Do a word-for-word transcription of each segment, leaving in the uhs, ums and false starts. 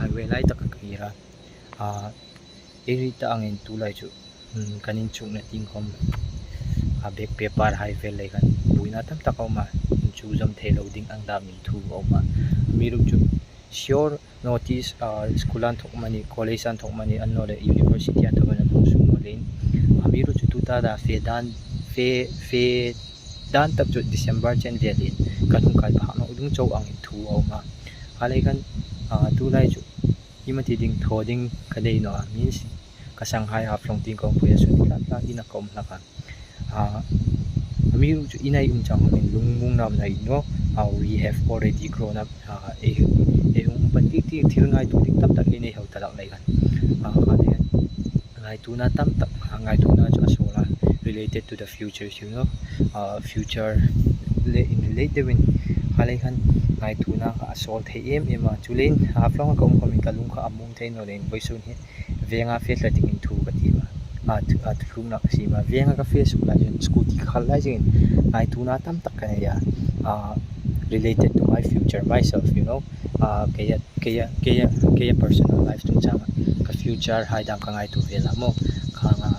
highway lai taka ka ngir a. A, ei ri ta angin tulai chu, hmm, kan inchukna tieng khawm, a, bag paper hai vel lei khan buoina tam tak a um a, inchuk zawm thei lo ding ang damin thu a um a. Amiruokchu sure notice, a, school a inthawk amanih, college a inthawk amanih, annawleh university a inthawk amanih a hung sung naw leiin, amiruokchu tuta da fe dan, fe, fe dan tak chu December chen velin kan hung kai phak naw ding chau angin thu a um a. A lei khan, a, tulai chu hi mati ding thaw ding ka nei naw a, means ka sanghai Haflong tieng ka umpui a, sun tlat tlat ina ka um hlak a. A, amiruokchu ina ei um chang khawmin lungmuongna um naw, a, we have already grown up, a, ei, ei hung um pan ti ti thil ngaituo ding tam tak ei nei hau ta hlak lei khan. A, kha lei khan ngaituona tam tak, a, ngaituona chu a sawl a, related to the future, you know, a, future le inrelate deuin. Kha lei khan ngaituona a sawl thei em em a. Chuleiin Haflong a ka um khawmin ka lung kha a muong thei naw leiin vawisun hi venga fe tlat dingin thu ka ti a. A, thu, a, thu tlungna ka siem a. Venga ka fe suk lai chun scooty ka khal lai zingin ngaituona tam tak ka nei a. A, related to my future, myself, you know. A, keia, keia, keia, keia personal life chungchanga ka future hai dam ka ngaituo vel a maw. Khanga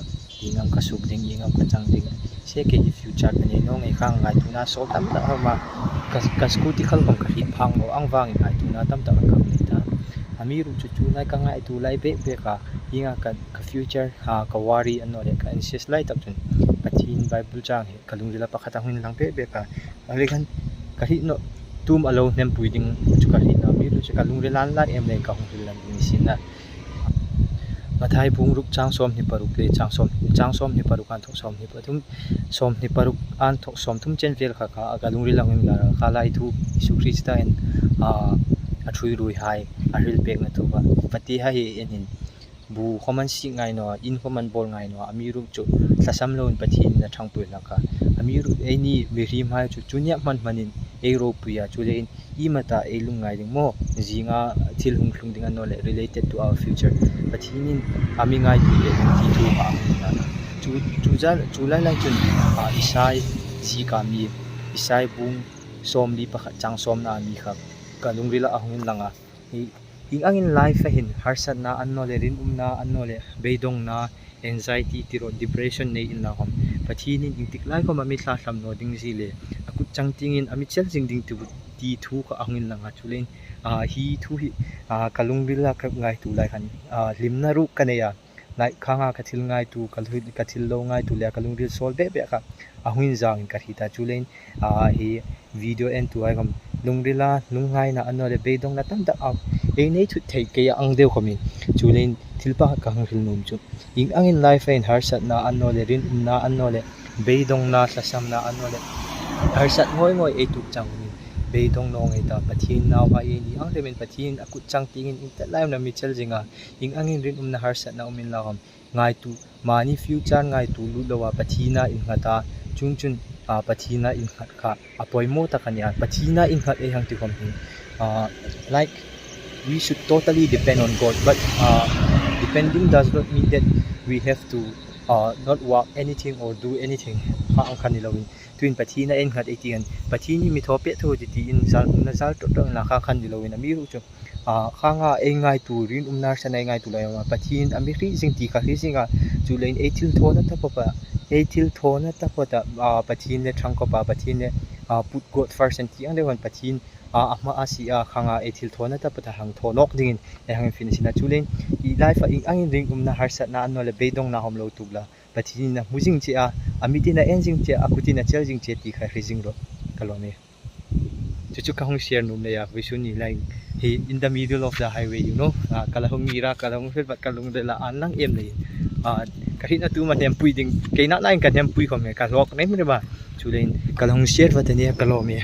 ieng am ka suk ding, ieng am ka chang ding. Se kei hi future ka nei naw ngei kha ngaituona sawl tam tak a um a. Ka, ka scooty khal khawm ka hriet phak naw ang vangin ngaituona tam tak a ka nei ta. Amiruokchu tulai ka ngaituo lai bek bek a, ienga ka, ka future, a, ka worry annawleh ka anxious lai tak chun Pathien Bible chang hi ka lungrila pakhat a hung inlang bek bek a. A lei khan ka hriet naw, tu am a lo hnempui ding chu ka hriet naw, amiruokchu ka lungrila inlang em leiin ka hung hril lang ding ni sien a. Mathai bung ruk chang sawmhni paruk le chang sawm, chang sawmhni paruk a inthawk sawmhni pathum, sawmhni paruk a inthawk sawmthum chen vel kha kha a ka lungrila hung inlang a, kha lai thu Isu Krista'n, a, a ṭhuoi ruoihai a hril pekna thu kha. Fatihai hi en hin, bu khawm an sik ngai naw a, in khawm an bawl ngai naw a, amiruokchu tlasam loin Pathienin a ṭhangpui hlak a. Amiruokchu eini mihriemhai chu chu nia hman hmanin ei ropui a, chuleiin iemani ta ei lungngai ding maw, zinga thil hung tlung ding annawleh related to our future. Pathienin a mi ngaituo ve ti thu kha a hung inlang a. Chu, chu za, chu lai lai chun, a, Isai zieka mi, Isai bung sawmli pakhat chang sawmna a mi kha ka lungrila a hung inlang a. Hi, ieng angin life-a hin harsatna annawleh rinumna annawleh beidongna, anxiety ti rawh, depression nei inla khawm, Pathienin ieng tik lai khawm a mi thlahlam naw ding zie le, a kut chang tiengin a mi chel zing ding ti, ti thu kha a hung inlang a. Chuleiin, a, hi thu hi, a, ka lungrila ka ngaituo lai khan, a, hlimna ruok ka nei a. Lai khanga ka thil ngaituo, ka thil, ka thil lo ngaituo le ka lungril sawl bek bek kha a hung inzangin ka hriet a. Chuleiin, a, hi video entuhai khawm lungrila lungngaina annawleh beidongna tam tak a ei nei thut thei kei ang deu khawmin. Chuleiin thil pakhat ka hung hril nuom chu, ieng angin life-a hin harsatna annawleh rinumna annawleh beidongna, thlasamna annawleh harsat ngawi ngawi ei tuok chang khawmin, beidong naw ngei ta, Pathien nauhai ei ni ang remin Pathienin a kut chang tiengin ieng tak lai am a mi chel zing a. Ieng angin rinumna harsatna um inla khawm, ngaituo, mani future ngaituo lut loa Pathiena innghat a, chuongchun, a, Pathiena innghat kha a poimaw tak a nih a. Pathiena innghat ei hang ti khawm hi, a, like, we should totally depend on God, but, uh, depending does not mean that we have to, uh, not work anything or do anything. Kha ang kha ni loin, tuhin Pathiena innghat ei ti khan, Pathien hi mi thaw pek tho ti, tiin zal, na zal ṭawk ṭawk inla kha kha ni loin, amiruokchu, a, khanga ei ngaituo, rinumna harsatna ei ngaituo lai khawma Pathien a mi hriet zing ti kha hriet zing a. Chuleiin ei thilthawna taphawta, ei thilthawna taphawta, a, Pathien le ṭhangkawpa, Pathien le, a, put God first an ti ang deu khan Pathien, a, a hmaa sie a, khanga ei thilthawna taphawta hang thaw nawk dingin ei hang infiel a. Chuleiin i life-a ieng angin rinumna harsatna annawleh beidongna khawm lo tuok la, Pathienin a hmu zing che a, a mitin a en zing che a, a kutin a chel zing che ti kha hriet zing rawh. Ka lawm e. Chu chu ka hung share nuom leiin, vawisun ni lai hi in the middle of the highway, you know. A, ka la hung ngir a, ka la hung hril vat, ka lungrila a inlang em leiin. A, ka hrietna tu am a hnempui ding, keini nain ka hnempui khawm e, ka hlawk nem rem a. Chuleiin ka la hung share vat a nih, ka lawm e.